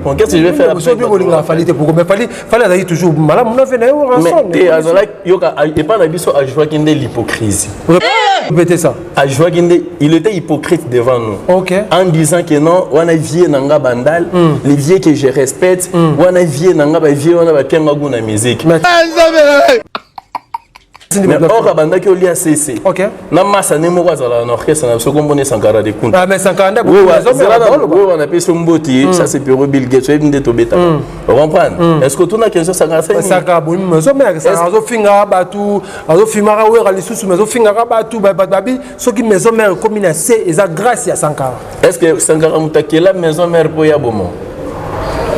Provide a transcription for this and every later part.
Bon, qu'est-ce que je vais faire après? Soki olinga Fally te, pourquoi? Mais Fally, Fally azalaki toujours malamu na ve na ye Werrason. Mais te azalaki yoka epa na biso ajouaki nde l'hypocrisie. Répétez ça. Ajouaki nde, il était hypocrite devant nous. OK. En disant que non, wana vieux na nga Bandal, les vieux que je respecte, wana vieux na nga ba vieux wana ba pianga goût na musique. Mais Mais or abandaki olia cc na masa nde moko azalaka na orchestre na biso kombo ne Sankara de Kunta. Ah, mais Sankara nde oyo wana apesi mbote, ça c'est Pierrot Bill Gates, oyebi nde tobetaka, ocomprendre? Est ce que otuna question Sankara? Sankara bomi maison mère. Sankara azofingaka bato, azofimaka Wera lisusu, mais azofingaka bato. Bato babi soki maison mère ekomi na se, eza grâce ya Sankara. Est ce que Sankara moto akela maison mère mpo ya bomo?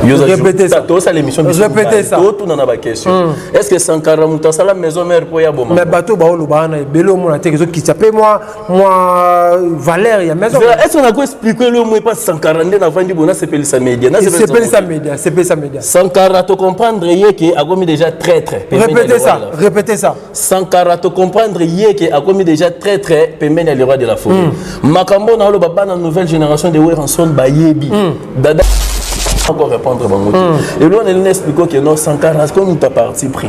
Répétez ça. Tosala émission. Répétez ça. Totuna na baquestion: est ce que Sankara moto asala maison mère mpo ya boma? Mais bato baoloba wana ebele, omona te ezokitisa mpe mwa valeur ya maison. Est ce que nako expliquer lo mo epa Sankara nde navandi bo nasepelisa média? Sepelisa média, sepelisa média. Sankara, tocomprendre ye ke akomi déjà traître. Répétez ça, répétez ça. Sankara, tocomprendre ye ke akomi déjà traître pembeni ya le roi de la forêt. Makambo na oloba, bana nouvelle génération de Werrason bayebi dada encore répondre bango te. Eloko nalingi expliquer ke non, Sankara komi moto parti pris.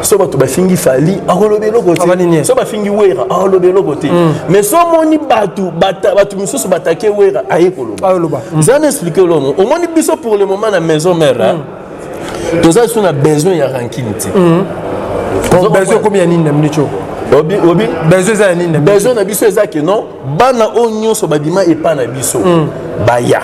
So bato bafingi Fally, akoloba eloko te. So bafingi Wera, akoloba eloko te. Mais so omoni bato bato mosusu batake Wera, aye koloba. Eza na expliquer lomo omoni biso pour le moment na maison mère, toza so na besoin ya rancune te. Besoin ekomi ya nini na minute obi obi? Besoin eza ya nini? Besoin na biso eza ke non, bana oyo nyonso babima epa na biso baya.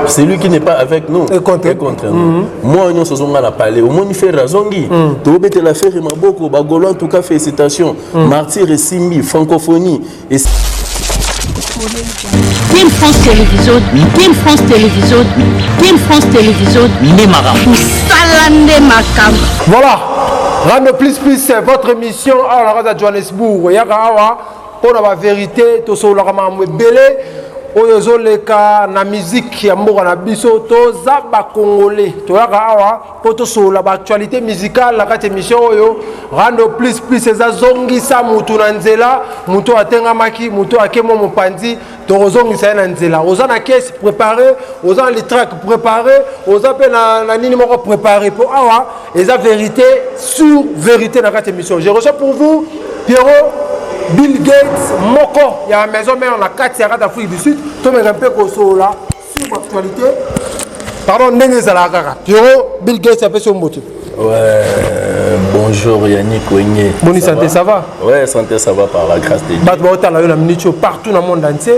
Celui qui n'est pas avec nous est contre, est contre nous. Moi nyonso ozonga na palais, omoni Ferre azongi, tobetela Ferre maboko. Bagolo, en tout cas félicitations. Martyr esimbi, francophonie. Team France Télévision, Team France Télévision, Team France Télévision, nde makambo. Mosala nde makambo. Voilà, Rando Plus Plus, c'est votre émission awa na kati ya Johannesburg. Oyaka awa mpona bavérité, tosololaka makambo ebele oyo ezoleka na musique ya mboka na biso. Toza bacongolais, toyaka awa mpo tosolola baactualité musicale na kati ya émission oyo Rando Plus Plus. Eza zongisa mutu na nzela, mutu oyo atengamaki, mutu oyo akemwa mopanzi, tokozongisa ye na nzela. Oza na caisse préparé, oza na litraque préparé, oza mpe na nini moko préparé, mpo awa eza vérité sur vérité na kati ya émission. Je reçois pour vous Pierrot Bill Gates, moko ya maison mère na kati ya kati Afrique du Sud. Tomeka mpe kosolola sur actualité, pardon, ndenge ezalaka kaka. Pierrot Bill Gates, apesi yo mbote. Ouais, bonjour Yannick Wenye. Boni santé, ça va? Ouais, santé, ça va par la grâce de Dieu. Bato baotala yo na minute oyo partout na monde entier,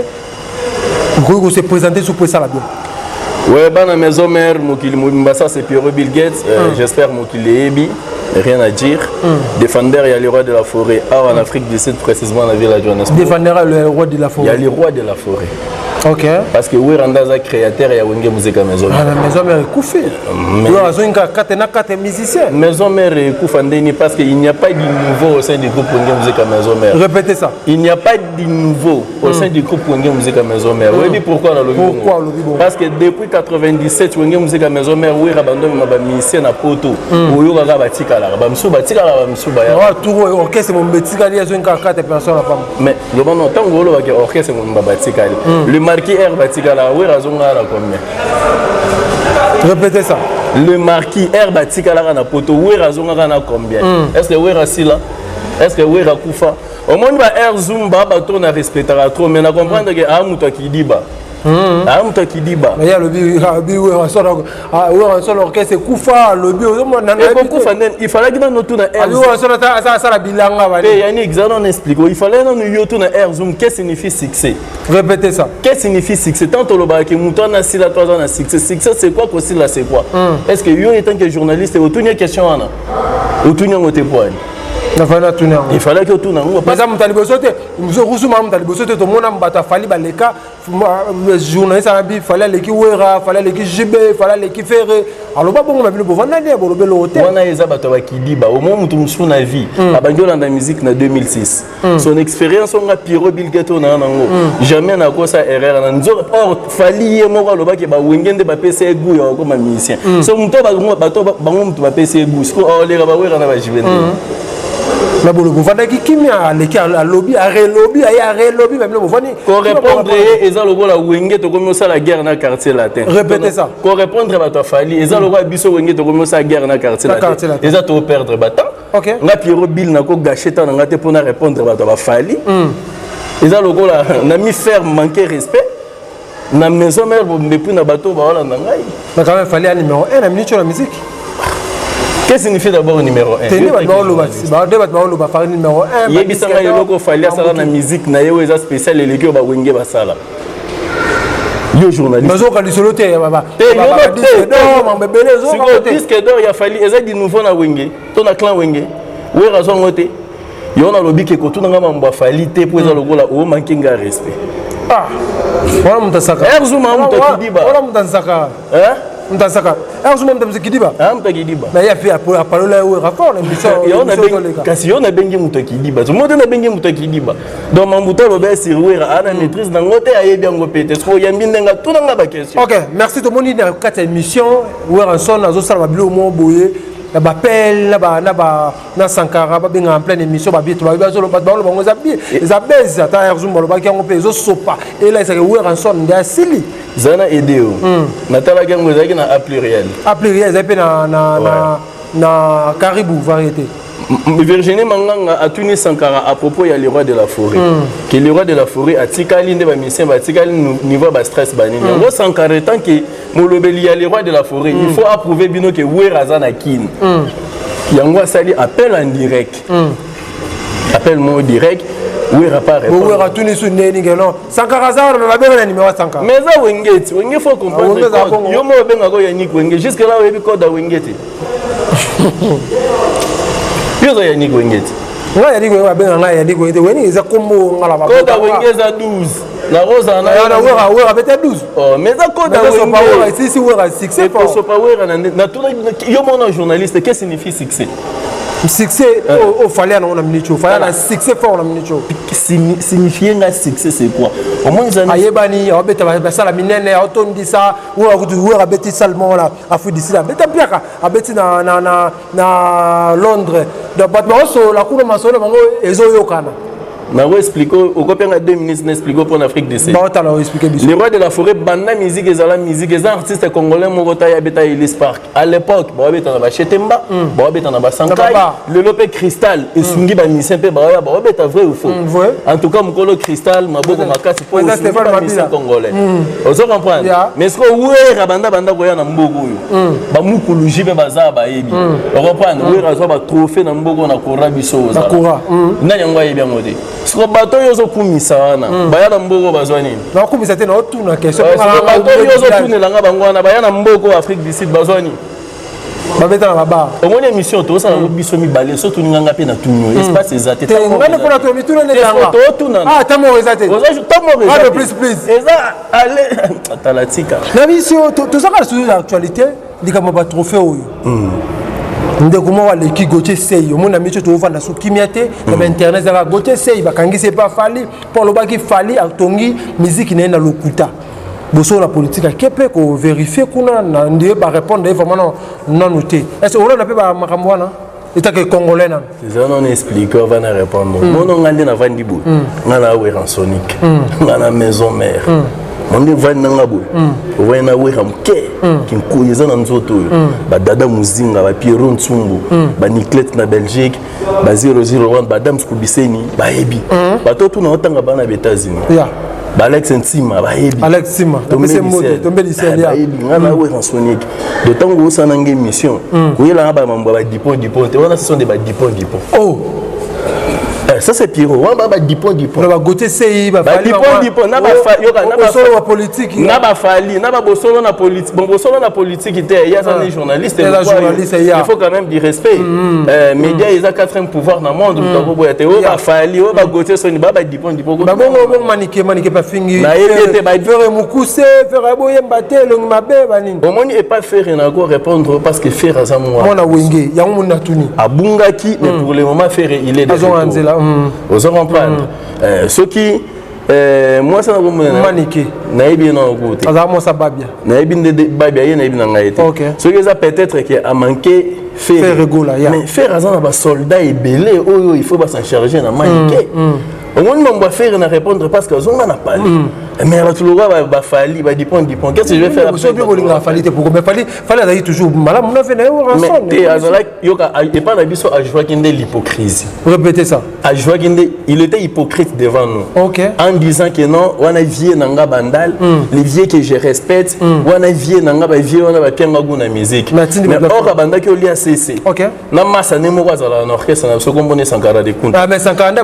okoki kose présenter so po esala bien. Ouais, bana maison mère, mokili mobimba, ça c'est Pierrot Bill Gates. J'espère mokili eyebi, rien à dire. Défendeur, il y a le roi de la forêt. Ah, en Afrique du Sud, précisément dans la ville de Johannesburg. Défendeur le roi de la Il y a forêt. le roi de la forêt. Ok. Parce que Werra aza créateur ya Wenge Musica Maison Ah, Mère. na maison mère ekufi, oyo azongi kaka 4 na 4 musicien. Maison Mère ekufa ndeni? Parce qu'il n'y a pas de nouveau au sein du groupe Wenge Musica Maison Mère. Répétez ça. Il n'y a pas de nouveau au sein du groupe Wenge Musica Maison Mère. Oui, pourquoi nalobi bongo? Pourquoi olobi bongo? Parce que depuis 97, Wenge Musica Maison Mère, Wera bando ba musicien na poto. Oyo kaka batikalaka, ba misusu batikalaka, ba misusu baya. Wa tour oyo orchestre mombe etikali, azongi kaka 4 personnes na pamba. Mais loba non, ntango olobaki orchestre momba batikali. Le marquis R batikalaka, Wera azongaka na combien? Répétez ça. Le marquis R batikalaka na poto, Wera azongaka na combien? Est-ce que Wera sila? Est-ce que Wera kufa? Omoni ba Air Zumba, bato na respectaka trop, mais na comprendre ke aa moto akidiba. Aa moto akidiba. Mais ye alobi Werrason orchestre ekufa, alobi ozomona. Ekokufa ndeni? Il fallaki nano tuna Air Alobi Werrason asala bilanga Te. Bani. Yannick, za nano explique. Il fallait nano yo tuna Air Zoom qu'est signifie succès. Répétez ça. Qu'est-ce signifie succès? Tant olobaka moto wana asila to aza na succès, succès c'est quoi? Kosila c'est quoi? Est ce que yo, en tant que journaliste, otuni question wana? Otuni yango te po ani? Nafali natuni yango. Il fallait otuna yango. Baza moto ya liboso te, rusuma moto ya liboso te. Tomona bato afali baleka, journaliste anabi Fally aleki Wera, Fally aleki JB, Fally aleki Ferre. Aloba bongo na bino bovanda nde boloba eloko te. Wana eza bato ya bakidiba. Omoi moto mosusu na vie abandi olanda musique na 2006. Son expérience onga Pierrot Bill Gates oyo naa nango, jamais nakosa erreur na nzoka. Or Fally ye moko alobaki bawenge nde bapesa ye goût ya kokoma musicien. So moto bato bango moto bapesa ye goût, siko oleka bawera na baJB nde. Na bolo bovandaki kimia, aleki, alobi, arelobi, aye, arelobi, babino bovandi. Korépondre ye eza lokola Wenge tokomi osala guerre na Quartier Latin. Répétez ça. Korépondre bato ya Fally eza lokola biso Wenge tokomi osala guerre na Quartier Na Quartier Latin. Latin. Eza toperdre batemps. Nga Piero Bill nakogâcher temps na nga te mpona répondre bato ya baFally. Eza lokola na mi faire manquer respect na maison mère mepui na bato baolanda ngai. Mais quand même, Fally ya numéro 1 na minute oyo na musique. Qu'est-ce signifie d'abord numéro 1? Te, nde bato baoloba, nde bato baoloba Fally numéro 1. Yebisa ngai eloko Fally asala na musique na ye oyo eza spécial eleki oyo baWenge basala. Yo journaliste. Bazoyoka lisolo te. Te, yo no te. Mambo ebele ezoyoka Sikoyo te. Disque d'or ya Fally eza du nouveau na Wenge to na clan Wenge? Wera azwa yango te. Yo nalobi ke kotunanga mambo ya Fally te mpo eza lokola omanquer nga respect. Ah, wana moto asaka. Air Zuma, moto akidiba. Wana moto ansaka. Hein? Moto asaka Air Zuma, moto kidiba. Ah, moto akidiba. Mais ye ape apalola ye Wera fort na émission. Yo émission ezoleka. kasi yo nabengi moto akidiba, so moto nabengi moto akidiba. Donc mambuta alobi sur Wera aa na maîtrise nango te, ayebi yango pe te. Soki oyambi ndenge atunanga baquestion. Ok, merci. Tomoni na kati ya émission Werrason azosala babiloko moko boye na bapele na Sankara, babengaka en pleine émission. Babieto bato baloba bango eza bie, eza bese. Ata Air Zumba alobaki yango mpe ezosopa, elakisaka Werrason nde asili. Zala na aide o natalaki yango, ezalaki na A Pluriel. A Pluriel, ezali mpe na Karibu Variété. Virginie Manganga atuni Sankara à propos ya le roi de la forêt, que le roi de la forêt atikali nde bamusicien batikali niveau ya bastress banini yango. Sankara, tant que molobeli ya le roi de la forêt, il faut approuver bino ke Wera aza na Kine. Yango asali appel en direct, appel moko direct, Wera pas répondre. Wera atuni su ndeni ke non, Sankara aza wana, me babenga na numéro ya Sankara. Mais eza Wenge ti Wenge, faut comprendre. Wenge eza code. bongo. Yo moko obengaka Yannick Wenge, jusque là oyebi code ya Wenge te. Yo oza Yannick Wenge te. Ngai Yannick Wenge, babenga ngai Yannick Wenge te. Wenge eza kombo ngala. Code ya Wenge eza 12 na kozala na Wera, Wera bete 12. Oh, mais eza code ya Sopa Wera. Wenge. Esisi Wera succès fort. Ekosopa Wera na nde natuna yo mona journaliste, qu'est signifie succès? Succès oyo Fally nango na minute oyo, Fally na succès fort na minute oyo. Signifie nga succès, c'est quoi? Omoni eza Ayebani, aobeta basala minene, aotondisa. Wera kutu, Wera abeti salle moko na Afrique du Sud, abeta mpiaka, abeti na Londres. Donc bato baosolola kuna, masolo na bango ezoyokana. Nango explique, okopenga 2 minutes na explique mpo na Afrique du Sud. Baotala, oexplique biso. Le roi de la forêt, banda musique ezala musique, eza artiste congolais moko ta abeta Ellis Park. À l'époque baobeta na bachetemba, baobeta na basankai. Na babar. Lelo mpe Cristal esungi bamusicien mpe baoya baobeta. Vrai ou faux? Vrai. En tout cas, mokolo Cristal, maboko makasi mpo Eza osungi Stéphane bamusicien Mabila. congolais, ozo comprendre? Mais ce que Wera banda koya na mboka oyo, bamukuluji mpe baza bayebi, ocomprendre? Wera azwa batrophée na mboka na kora biso ozala. Na kora. Nani yango ayebi yango te? Siko bato oyo ozokumisa wana baya na mboka oyo bazwa nini? Nakumisa te, naotuna question. Siko bato oyo ozotunelanga bango wana baya na mboka oyo Afrique du Sud bazwa nini? Babeta na babar. Omoni émission tozosala yango biso mibale, so tuninganga mpe na tuni oyo, espace eza te. Te, ngai nde mpona to mituna nde yanga. Totunana. Ah, ta moko eza te. Ah, de plus plus. Eza ale tala tika. Na biso tozaka lisusu na actualité, likambo ya batrophée oyo. Ndeko moko aleki, Gautier Sei, omoni na miso toovanda so kimia te na bainternet, ezaka Gautier Sei bakangisi epa Fally mpo alobaki Fally atongi miziki na ye na lokuta. Bosolo na politike ake mpe kovérifier kuna na ndie barépondre ye vraiment nanu te. Est ce olanda mpe bamakambo wana etake congolais nanu? Eza nano explique avant na répondre. Mono nga nde navandi boye, nga na Werrasonic, nga na maison mère mo nde vandi nanga boye, ovandi na Wera moke kinkoyi eza na nzoto oyo, badada Mozinga, bapiero Ntsumbu, baniclete na Belgique, ba 001, badams Kubiseni bayebi. Bato tuna otanga bana ba États-Unis, baAlex Ntima bayebi. Alex Ntima, topesi mbote, tombeli sel ya. Bayebi nga na Werrasonic. De ntango osala nanga émission, koyelanga bamambo ya badipon dipon te wana, ce sont des badipon dipon. Oh. Ça c'est Pierrot wana, ba badipon dipon. Na baGautier Sei. Badipon dipon na yoka na Bosolo wa politike. Na baFally na babosolo na politique. Bon, bosolo na politique te, ye aza ni journaliste. Eza journaliste, ya. Il faut quand même du respect. Média eza quatrième pouvoir na monde, moto akoboya te oyo baFally, oyo baGautier Soni, ba badipon dipon. Babongo bongo Manike, Manike bafingi. Nayebi ete Ferre mokuse, Ferre boyemba te, elongi mabe, banini. Omoni, epa Ferre nako répondre parce que Ferre aza mwana. Mwana Wenge, yango moni natuni. Abungaki, mais pour le moment Ferre, il est de Azonga retour. nzela. Ozo comprendre? Soki mwasi nakomona Manike. Nayebi ye nano te. Azala mwasi babia. Nayebi nde babia ye, nayebi na ngai te. Soki eza peut-être ke amanqué Ferre Gola, yeah. Mais Ferre aza na basoldat ebele oyo il faut basan charge na manike. Omoni mambo ya Ferre na répondre parce que azonga na pale, mais bato lokwa bafali badipon dipon, qu'est-ce que je vais faire? Soki kolingaka Fally te, pourquoi? Mais Fally azalaki toujours malamu na ve na ye. Mais te, azalaki, yoka, epai na biso ajouaki nde l'hypocrisie. Répétez ça. Ajouaki nde, il était hypocrite devant nous en disant que non, wana vieux na nga Bandal, les vieux que je respecte, wana vieux na nga, bavieux wana bapianga gu na musique. Mais atindi mais bato. Or abandaki olia cc na masa nde moko azalaka na orchestre na biso, kombona Sankara de Kunta. Ah, mais Sankara nde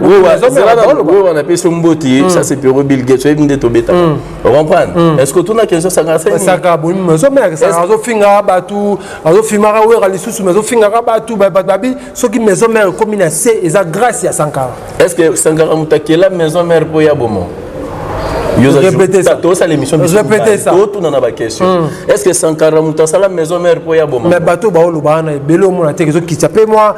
Oyo wana apesi mbote, ça c'est Pero Bill Gates. Oyebi nde tobetaka, ocomprendre? Est ce que otuna question Sankara sani? Sankara bomi maison mère. Sankara azofingaka bato, azofimaka Wera lisusu, mais azofingaka bato. Bato babi soki maison mère ekomi na se, eza grâce ya Sankara. Est ce que Sankara moto akela maison mère mpo ya bomo? Répétez ça. Tosala émission. Répétez ça. Totuna na baquestion: est ce que Sankara moto asala maison mère mpo ya boma? Mais bato baoloba wana ebele, omona te ezokitisa mpe mwa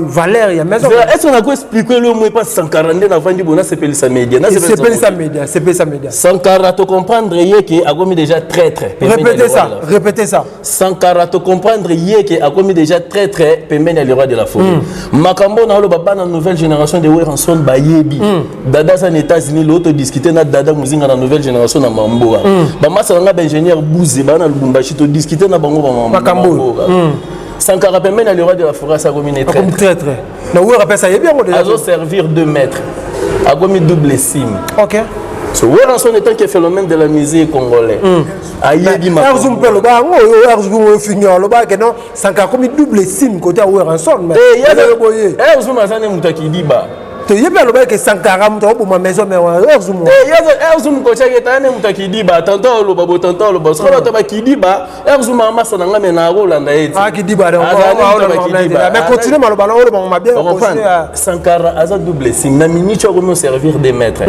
valeur ya maison. Est ce que nako expliquer lo mo epa Sankara nde navandi bo nasepelisa média? Sepelisa média, sepelisa média. Sankara, tocomprendre ye ke akomi déjà traître. Répétez ça, répétez ça. Sankara, tocomprendre ye ke akomi déjà traître pembeni ya le roi de la forêt. Makambo na oloba, bana nouvelle génération de Werrason bayebi. Dada aza na États-Unis, loo todiscute na Dada Mozinga na nouvelle génération na mamboka. Bamasa na nga, baingénieur Buze, baa na Lubumbashi, todiscute na bango. Makambo oyo. Sankara pembeni ya le roi de la forêt asa akomi ne akomi traître. Traître na Wera mpe ayebi yango déjà. Azoservir deux maîtres, akomi double sim. So Werrason, en tant que phénomène de la musique congolais, ayebi. Erzoum mpe aloba yango oyo, Erzoum oyo fingi aloba ke non, Sankara akomi double sim côté ya Werrason, mais boye. Erzoum aza nde moto akidiba. To ye mpe alobaki ke Sankara moto akoboma maison mère wana, Erzoum. Erzoum kotiaki eta nde moto akidiba, tanto aloba bo, tanto aloba soki bato bakidiba. Erzoum amasa na nga me na akolanda ye ti. Akidiba. Aza nde moto bakidiba. Mais continue maloba na olobango mabe. Comprendre, Sankara aza double sim na minute oyo akomi oservir des maîtres,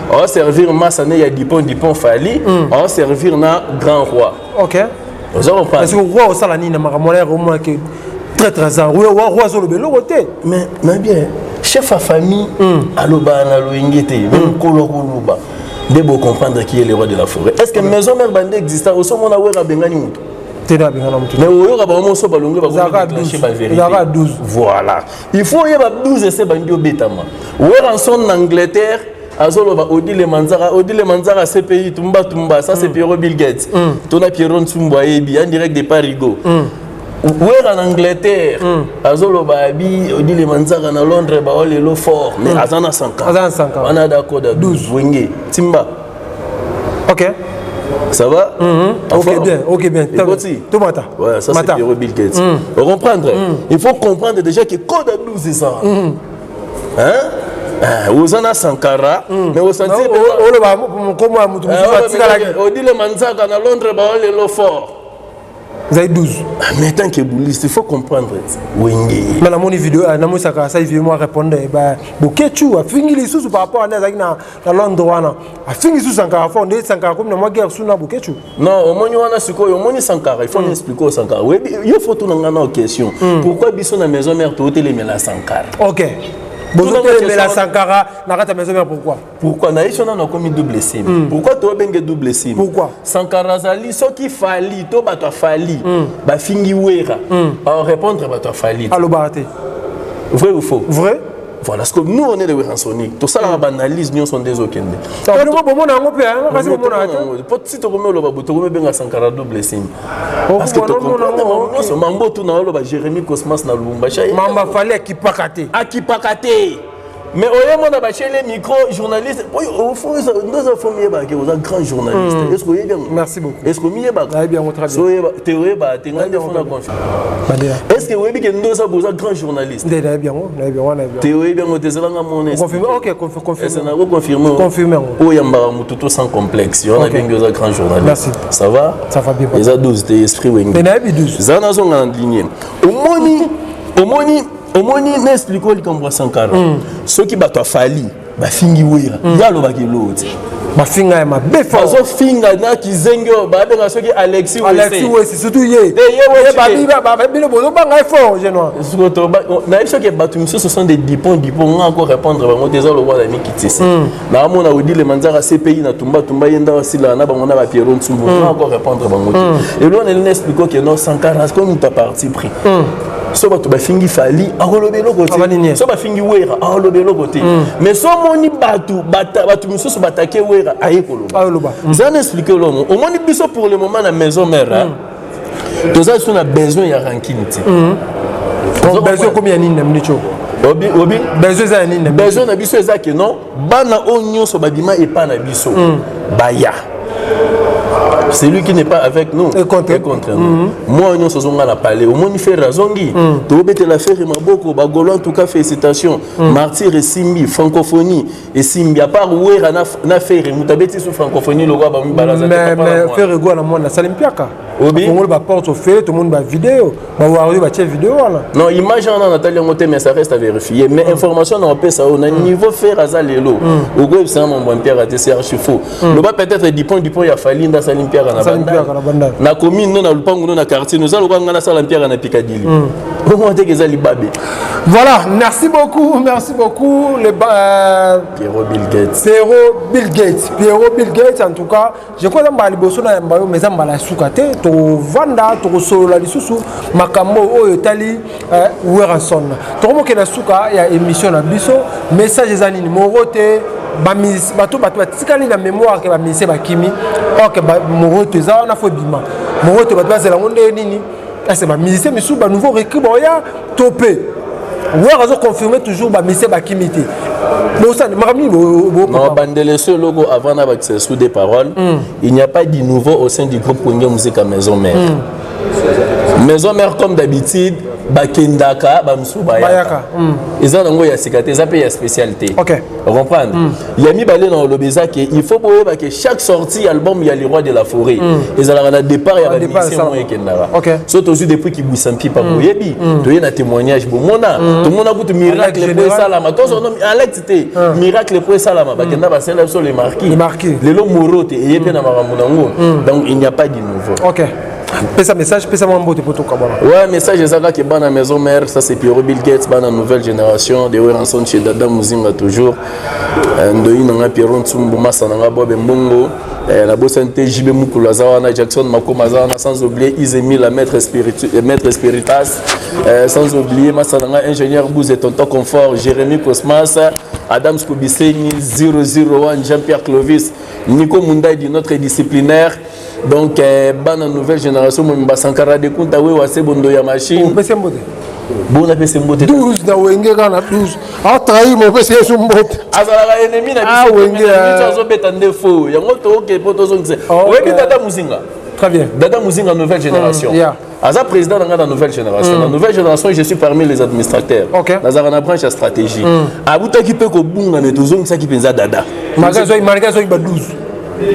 aoservir masa ne ya Dipon Dipon Fally, aoservir na grand roi. Oza Parce comprendre? que roi osala nini na makambo wana? Omona ke traître aza roi, azoloba eloko te. Mais na bien, chef ya famille alobaka na loyenge te, mais mokolo akoloba nde bocomprendre qui est le roi de la forêt. Est ce que maison mère bande exista, osomona Wera abengani moto? Te, na abengana moto. Mais oyoka bango moso balongi. Ezalaka bakodéclenche 12. bavérité. Ezalaka 12. Voilà, il faut oyeba 12 ese bandi obetama. Werrason na Angleterre azoloba Odile Manzaka, Odile Manzaka, CPI tumba tumba, ça c'est Pierrot Bill Gates, tona Pierrot Ntsumbu ayebi en direct de Parigo. Wera na Angleterre azoloba abi Odile Manzaka na Londres baolelo fort, mais aza na Sankara. Aza na Sankara. Wana dakoda 12 Wenge timba. Ça va? En Ok. forme? Bien, ok, bien. Ekoti? Tomata. Ouais, ça c'est Mata. Pierrot Bill Gates. Vous comprendre? Il faut comprendre déjà que code à 12 c'est ça. Hein? Ah, oza na Sankara, mais osanti Oloba mokomo ya moto mosusu atikalaki. Odile Manzaka na Londres baolelo fort. Ezali 12. Ah, mais tant que bouliste, il faut comprendre Wenge. Mais namoni video, namoni Sankara asali video mwa répondre Bokechu, afingi lisusu par rapport ande azalaki na Londres wana, afingi lisusu Sankara fort nde Sankara komi na mwa guerre su na Bokechu. Non, omoni wana sikoyo, omoni Sankara, il faut mm. expliquer au Sankara. Oyebi yo, faut tuna nga na question: pourquoi biso na maison mère totelemela Sankara? Ok, bozotelemela Sankara na kati ya maison mère, pourquoi? Pourquoi na ye so nano akomi double sim? Pourquoi tobenge double sim? Pourquoi? Sankara azali, soki Fally to bato afali bafingi Wera, baorépondre bato afali. Alobaka te. Vrai ou faux? Vrai. Voilà, parce que nous on est les Werrasonic, tosalaka baanalyse nyonso nde ezokende. Bomona yango mpe kasi, bomona te. Po si tokomi oloba bo, tokomi obenga Sankara double sim parce que tocomprendre bango nyonso. Mambo tuna oloba Jérémy Cosmas na Lubumbashi. Mamba Fally akipaka te. Akipaka te, mais oyemona batiele micro journaliste oyo ndoza fo miyebaka ke oza grand journaliste. Est ce que oyebi yango? Merci beaucoup. Est ce que omiyebaka? Nayebi yango très bien. So oyeba te, oyeba te, ngai nde fona confiance. Bandela. Est ce que oyebi ke ndoza boza grand journaliste? Nde nayebi yango, nayebi yango, nayebi Te, yango. oyebi yango te, ezalanga mona. Confirme, ok, confirme. Ese nako confirme. Confirme yango. Oyambaka motu to sans complexe yo, nabengi oza grand journaliste. Merci. Ça va? Ça va bien. Eza 12 te, esprit Wenge. Mais nayebi 12. Za nazonga na ligne. Omoni na explique likambo ya Sankara: soki bato afali bafingi Wera, ye alobaki eloo te. Bafinga ya mabe fort. Bazofinga na kizengi oyo babenga soki Alexis. Alexis Wesi, surtout ye. Te, ye Wesi Ye te. Bino bozobanga ye fort, genois. Nayebi soki bato misusu sont des dipon dipon. Nga ko répondre bango te, eza lokola na mikitisi. Naamona Odile Manzaka CPI na tumba tumba, ye ndawa asilaka na bango na bapiero Ntsumbu. Nga ko répondre bango te. Eloko nalingi na explique ke non, Sankara komi moto ya parti pris. So bato bafingi Fally, akoloba eloko Abani te. nie. So bafingi Wera, akoloba eloko te. Mais so omoni bato misusu batake Wera, aye koloba. Ayoloba. Eza na explique olomo. Omoni biso pour le moment na maison mère, hein, toza so na besoin ya rancune te. Bon, besoin ekomi ya nini na miniti oyo? Obi obi. Besoin eza ya nini na miniti? Besoin na biso eza ke non, bana oyo nyonso babima epa na biso baya. Celui qui n'est pas avec nous est contre. Est contre nous. Moi nyonso ozonga na palais, omoni Ferre azongi, tobetela Ferre maboko. Bagolo, en tout cas félicitations. Martyr esimbi, francophonie esimbi. À part Wera na Ferre, moto abeti so francophonie lokwa bamibala aza te. Mais Papa na mais mwana. Ferre Gola na mwana asali mpiaka. Obi? Afongoli baporte ofele, tomoni bavideo, bawario batie video wana. Non, image wana natali yango te, mais ça reste à vérifier. Mais information na opesa oyo na niveau Ferre aza lelo, okoyebisanga mambo ya mpiaka te, c'est archi faux. Loba peut-être dipon dipon ya Fally nde asali mpiaka na Asali mpiaka na Bandal. Bandal. Na commune no, na lupangu no, na quartier no. Oza lokwa nga nasala mpiaka na Pikadili, omona teke eza libabe. Voilà, merci beaucoup, merci beaucoup Pierrot Bill Gates. Pierrot Bill Gates, Pierrot Bill Gates. En tout cas, je crois eza mbala liboso na yamba yo, mais eza mbala ya suka te. Tovanda, tokosolola lisusu makambo oyo etali Werrason. Tokomokende na suka ya émission na biso. Message eza nini moko te? Bato batikali na mémoire ke bamusicien bakimi, or ke moko te eza wana. Fo ebima moko te, bato bazela yango ndenge nini? Ese bamusicien misusu, banouveau recrue baoya to mpe Wera azoconfirme toujours bamusicien bakimi te? Bosani makambo nini? Non, bandele so eloko avant na bakisa sous des paroles. Il n'y a pas de nouveau au sein du groupe Wenge Musica Maison Mère. Maison Mère, comme d'habitude, bakendaka, bamosusu bayaka. Bayaka. Eza nango ya sika te, eza mpe ya spécial te. Comprendre ya mibale na oloba eza ke il faut boyeba ke chaque sortie album ya le roi de la forêt ezalaka na départ ya Ba départ bamusicien esalama. mo ekendaka. So tozwi depuis Kibwisa Mpipa, boyebi, toye na témoignage, bomona, tomona kutu miracle Alex po Général. esalama. Tozono Alex te, miracle po esalama, bakenda basala biso le marquis. Le marquis. Lelo moro te eye mpe na makambo nango. Donc il n'y a pas de nouveau. Ok, pesa message, pesa mwa mbote po tokabwana. Ouais, message ezalaka ke bana maison mère, ça c'est Pierrot Bill Gates, bana nouvelle génération de Werrason chez Dada Muzinga toujours. Ndoi nanga Pierrot Ntsumbu, Massa nanga Bob Mbongo, nabosani te JB Mukulu aza wana, Jackson Makoma aza wana, sans oublier Isemi la maître spiritu, maître spiritas, sans oublier Massa nanga ingénieur Bouze et Tonton Confort, Jérémy Cosmas, Adam Skobiseni 001, Jean-Pierre Clovis, Nico Mundadi, notre disciplinaire. Donc bana nouvelle génération mobimba, Sankara de Kunta we wase bondo ya machine. Opesi mbote. Bona apesi mbote. 12 na Wenge kaka na 12 atrahir mo, opesi yesu mbote. Azalaka ennemi na Ah, biso. Wenge, Mais na biso ah. azobeta nde fo yango, tooke mpo tozongisa. Oyebi Dada Muzinga? Très bien. Dada Muzinga, nouvelle génération. Aza président na nga na nouvelle génération. Na nouvelle génération, je suis parmi les administrateurs. Nazalaka na branche ya stratégie. Abutaki mpe kobunga, me tozongisaki mpenza Dada. Malgré azwaki ba 12.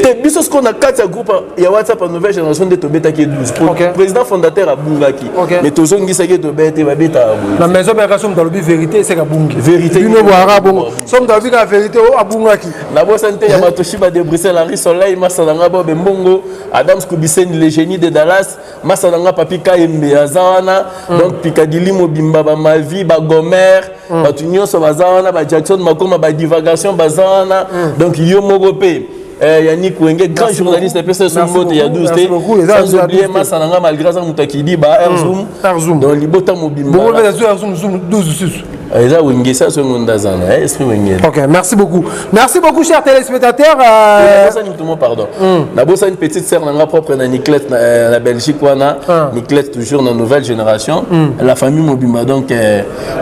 Te, biso sikoyo na kati ya groupe ya WhatsApp ya nouvelle génération nde tobetaki 12. Président fondateur abungaki, mais tozongisaki, tobeta te, babetaka boye. Na maison mère, so moto alobi vérité, eseka abungi. Vérité. Bino bwaka bongo, so moto alobi kaka vérité, o abungaki. Nabosani te ya Matoshiba de Bruxelles, Henri Soleil, masa nanga Bobe Mbongo, Adam Skubiseni, le génie de Dallas, masa nanga Papi Kayembe aza wana. Donc Pikadili mobimba, bamavi, bagomer, bato nyonso baza wana, bajackson Makoma, badivagation baza wana. Donc yo moko mpe Yannick Wenge, grand journaliste, epesa so mbote ya 12 te, sans oublier masa nanga, malgré aza moto akidi ba Air Zoom. Air Zoom. Donc libota mobimba. Bongo mpe azwi Air Zoom, Zoom 12 susu. Eza Wenge, sa so ngonda aza na esprit Wenge. Ok, merci beaucoup, merci beaucoup, chers téléspectateurs. Nabosani mutu mo, pardon, nabosani petite sœur nanga propre na Niclette na Belgique wana. Niclette toujours na nouvelle génération, la famille mobimba. Donc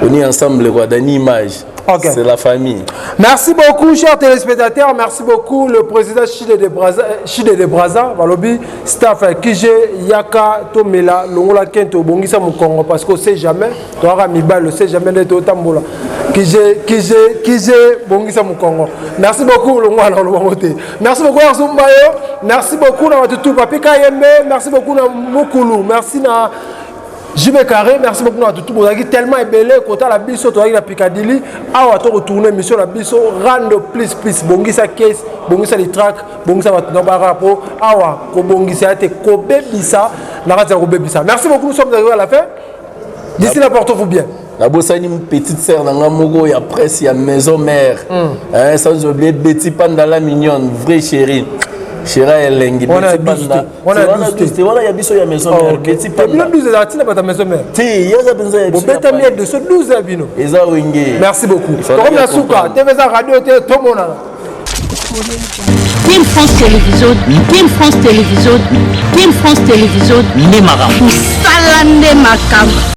on est ensemble quoi, Dani Image. C'est la famille. Merci beaucoup, chers téléspectateurs. Merci beaucoup, le président Chile de Braza, Chile de Braza, Balobi, staff Kije, Yaka, Tomela, Longola Kento, Bongisa Mukongo, parce qu'on sait jamais, toi, Mibal, on sait jamais de Tambola. Kije, Kije, Kije, Bongisa Mukongo. Merci beaucoup, Longola, Longote. Merci beaucoup, Arzumbayo. Merci beaucoup, na Matutu, Papi Kayembe. Merci beaucoup, na Mukulu. Merci, na. JB Carré, merci beaucoup na tutu bozalaki tellement ebele kotala biso. Tozalaki na Picadilly awa, tokotourne émission na biso Rando Plus Plus. Bongisa case, bongisa litrack, bongisa bato na baka po awa kobongisa ya te, kobebisa na kati ya kobebisa. Merci beaucoup, nous sommes arrivés à la fin. D'ici là, portez-vous bien. Nabosani petite sœur na nga moko ya presse ya Maison Mère, hein, sans oublier Betty Pandala mignonne, vraie chérie, chéra elengi. Wana Betty Panda. Wana wana 12 te. 12 te, wana ya biso ya Maison Mère, Betty Bino Panda. 12 ezala ntina bato ya Maison Mère. Te, eza mpenza ya biso ya Bobetami ya Paris. doso 12 ya bino. Eza Wenge. Merci beaucoup. Il fallait Tokomi na bien suka. comprendre. TV eza radio te, tomonana. Team France Télévision, Team France Télévision, Team France Télévision, Nde makambo. Mosala nde makambo.